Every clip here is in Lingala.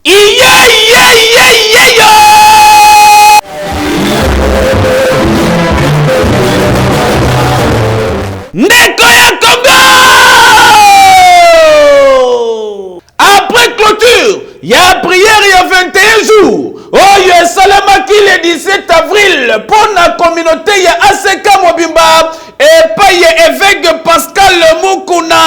Iye iye iye iye yo! Ndeko ya Congo! Après clôture ya prière ya 21 jours oyo esalemaki le 17 avril mpo na communauté ya ACK mobimba epai ya évêque Pascal Mukuna,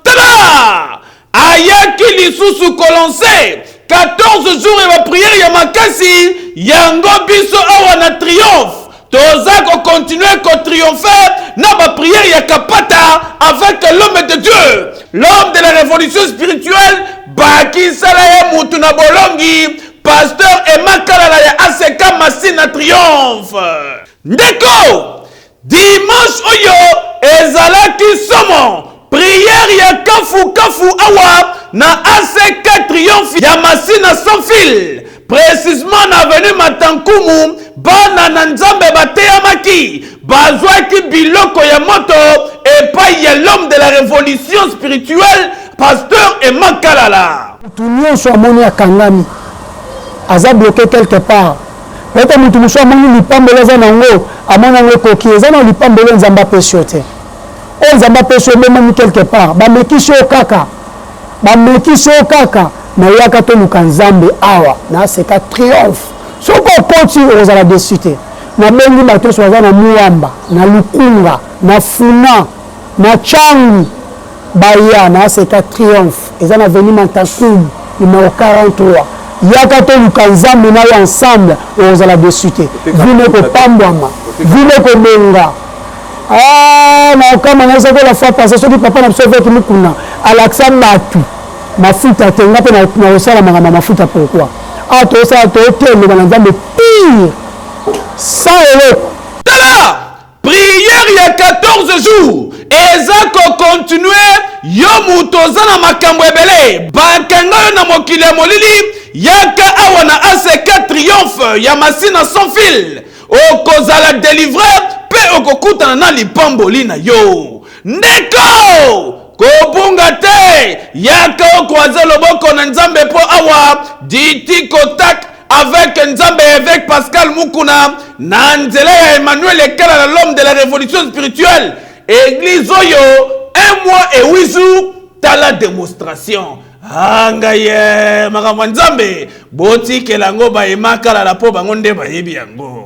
tala ayaki lisusu kolancer 14 jours ya baprière ya makasi. Yango biso awa na Triomphe toza kocontinuer kotriompher na baprière ya kapata avec l'homme de Dieu, l'homme de la révolution spirituelle, bakisala ye mutu na bolongi, pasteur Emakalala ya ACK Masina Triomphe. Ndeko, dimanche oyo ezalaki somo, prière ya kafu kafu awa na ACK Triomphe ya Masina sans fil, précisément na avenue Matankumu. Bana na Nzambe bateyamaki, bazwaki biloko ya moto epai ya l'homme de la révolution spirituelle, pasteur Emakalala. Mutu nyonso amoni akangami, aza bloqué quelque part. Peut-être mutu mosusu amoni lipamboli aza nango, amoni yango ekoki. Eza na lipamboli oyo Nzambe apesi yo te. Oyo Nzambe apesi yo ebomami quelque part, bamekisi yo kaka, bamekisi yo kaka. Nayaka toluka Nzambe awa na ACK Triomphe. Soki okoti, okozala déçu te. Nabengi bato nyonso baza na Muwamba, na Lukunga, na Funa, na Tshangu, baya na ACK Triomphe. Eza na avenue Mantakum numéro 43. Yaka toluka Nzambe na yo ensemble, okozala déçu te. Vino ekopambwama, vino ekobonga. Ah, na okama nayesaki la fois passée, soki papa na biso évêque Mukuna alakisa bato mafuta te, nga mpe nakosala makambo ya mafuta. Pourquoi? Awa tozosala, toteloba na Nzambe pire, sans eloko. Tala, prière ya 14 jours eza kocontinuer. Yo moto oza na makambo ebele, bakanga yo na mokili ya molili, yaka awa na ACK Triomphe ya Masina sans fil, okozala délivré mpe okokutana na lipamboli na yo. Ndeko, kobunga te, yaka okwaza loboko na Nzambe, mpo awa diti contact avec Nzambe, évêque Pascal Mukuna, na nzela ya Emmanuel Ekalala, l'homme de la révolution spirituelle. Église oyo, un mois et 8 jours, tala démonstration. Ngai ye makambo ya Nzambe, botikela yango bayemakalala mpo bango nde bayebi yango.